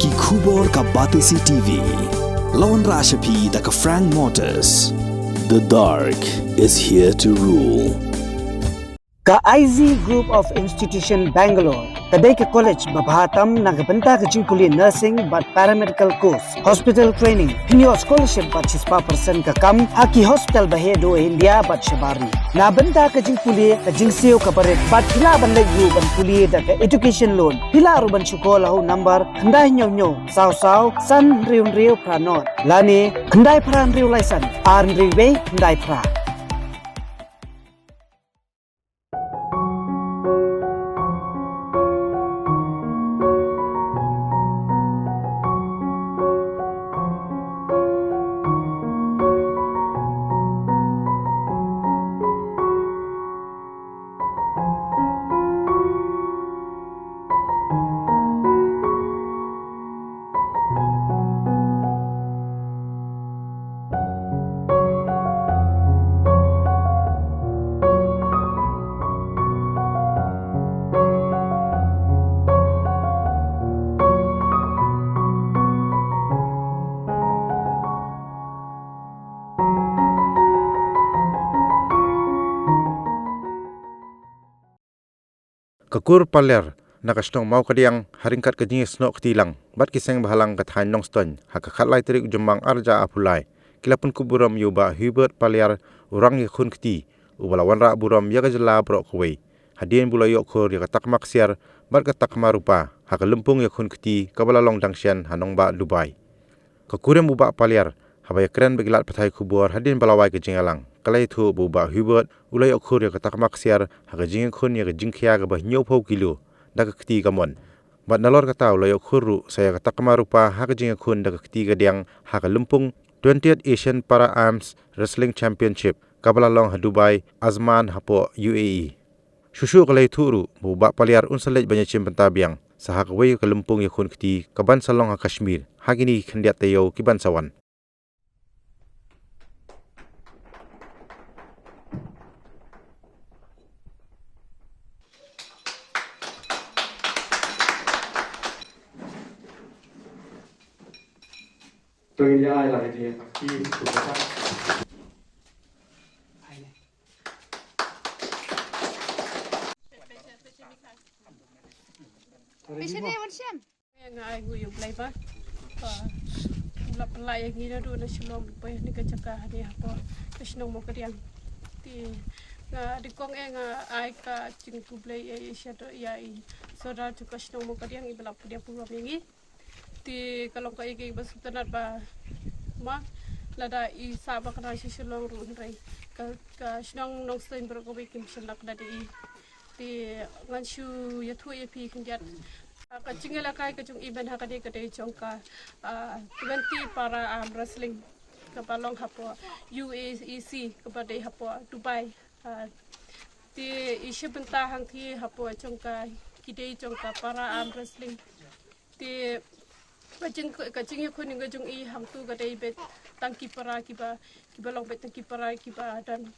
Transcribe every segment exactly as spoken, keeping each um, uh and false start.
Ki khubor ka Batesi T V. La wanrah sha phi da ka Frank Motors. The dark is here to rule. Ka I Z Group of Institution Bangalore ka dei ka college ba bha tam na ka bynta ka jingpule nursing bad paramedical course, hospital training, pynïoh scholarship bad shispah percent ka kam ha ki hospital ba heh duh India bad shabar ri. Na bynta ka jingpule ka jingsiew kaba rit bad phi lah ban leit ruh ban pule da ka education loan. Phi lah ruh ban shu call ha u number khyndai hynñiew hynñiew saw saw san hynriew hynriew phra nod lane khyndai phra hynriew lai san ar hynriew wei khyndai phra. Ka kur Paliar na ka shnong Mawkadiang ha ryngkat ka jingïasnoh kti lang bad ki seng bhalang ka thaiñ Nongstoiñ ha ka khatlai tarik u Jymmang arhajar arphew lai ki la pynkup burom ïa u Bah Hubert Paliar, u rangïakhun kti uba la wanrah burom ïa ka jylla baroh kawei hadien ba u la ïoh khur ïa ka takma ksiar bad ka takma rupa ha ka lympung ïakhun kti kaba la long dang shen ha nongbah Dubai. Ka kurim u Bah Paliar haba ïakren bad ki lad pathai khubor hadien ba la wai ka jingïalang ka la ïathuh ba u Bah Hubert u la ïoh khur ïa ka takma ksiar ha ka jingïakhun ïa ka jingkhia kaba hynñiewphew kilo da ka kti kamon. Bad nalor kata u la ïoh khur ruh sa ïa ka takma rupa ha ka jingïakhun da ka kti kadiang ha ka lympung twentieth Asian Para Arms Wrestling Championship kaba la long ha Dubai, Ajman hapoh U A E. Shuh shuh ka la ïathuh ruh ba u Bah Paliar un sa leit ban ïashim bynta biang sa ha kawei ka lympung ïakhun kti kaban sa long ha Kashmir ha kine ki khyndiat taïew kiban sa wan. Patient, eh, one shem. Nga ai nguh ïa U Blei ba, ba u la pynlait ïa ngi naduh na Shillong, ba ïa kane ka jaka hangne hapoh ka shnong Mawkadiang. Te nga dei kong, eh, nga ai ka jingkhublei ïa i Sordar jong ka shnong Mawkadiang iba la pynïap burom ïa ngi. Te ka long kaei kaei ba sngewtynnat ba ma lada i sah ba kynnoh sha Shillong ruh hynrei ka, ka shnong Nongstoiñ baroh kawei kim shym la kynnoh ïa i. Te ngan shu ïathuh ïa phi khyndiat. Ah, ka jingïalehkai ka jong i mynta ka dei, ka dei jong ka, ah, twenty Para Arm Wrestling kaba long hapoh U A E C kaba dei hapoh Dubai. Ah, te i shim bynta hangtei hapoh jong ka, ki dei jong ka Para Arm Wrestling. Te ka jing, ka jingïakhun ka jong i hangto ka dei beit tang ki para kiba, kiba long beit tang ki para kiba don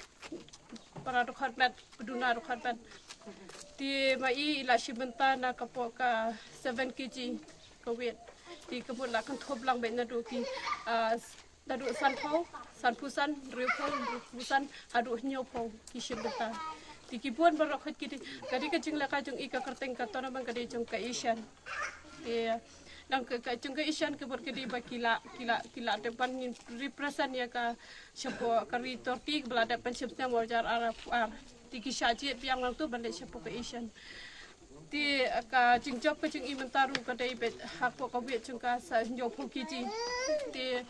para dkhot met, ba duna dkhot met. Te ma i, i la shim bynta na ka poh ka seven K G ka weight. Te ka mut la kynthup lang beit naduh ki, ah, naduh sanphew, sanphew san, hynriewphew, hynriewphew san, haduh hynñiewphew ki shim bynta. Te ki bun baroh khoit ki dei, ka dei ka jinglehkai jong i, ka kyrteng ka tournament ka dei jong ka Asian. Te nang ka, ka jong ka Asian ka bor ka dei ba ki la, ki la, ki la dep ban ngin represent ïa ka shapoh ka ri Turkey ba la dep ban shim snem ar hajar arphew ar. Te ki shah jied biang nangto ban leit shapoh ka Asian. Te ka jingjop ka jong i mynta ruh ka dei beit hapoh ka weight jong ka sa hynñiewphew K G. Te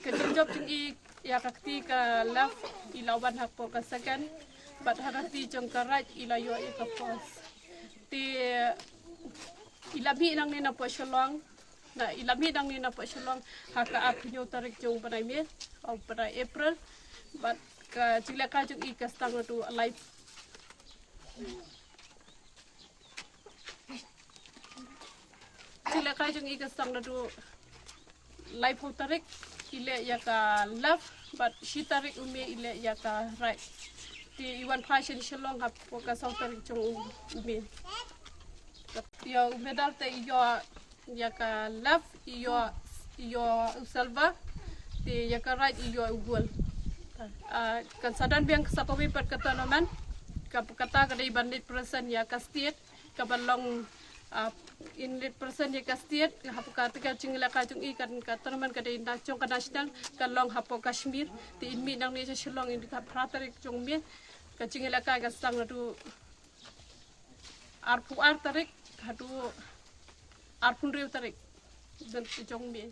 ka jingjop jong i ïa ka kti ka left i la wan hapoh ka second. Bad ha ka kti jong ka right i la ïoh ïa ka first. Te i la mih nangne napoh Shillong. Na, i la mih nangne napoh Shillong ha ka arphew hynñiew tarik jong u bnai May, u bnai April. Bad ka jinglehkai jong i ka sdang naduh lai, jinglehkai jong i ka sdang naduh laiphew tarik, i leh ïa ka left bad shi tarik u May i leh ïa ka right. Te i wan phai sha Shillong hapoh ka saw tarik jong u, u May. Ïa u medal te i ïoh Ïa ka left i ïoh, i ïoh u silver, te ïa ka right i ïoh u gold. Ah, kan sa don biang sa kawei pat ka tournament, ka, kata ka dei ban lead present ïa ka state, ka ban long, ah, in lead present ïa ka state, hapoh kata ka jingïalehkai jong i kan ka tournament ka dei na jong ka national, ka long hapoh Kashmir, te in mih nangne sha Shillong in ka phra tarik jong May, ka jingïalehkai ka sdang naduh arphew ar tarik, haduh arphew hynriew tarik, jong May.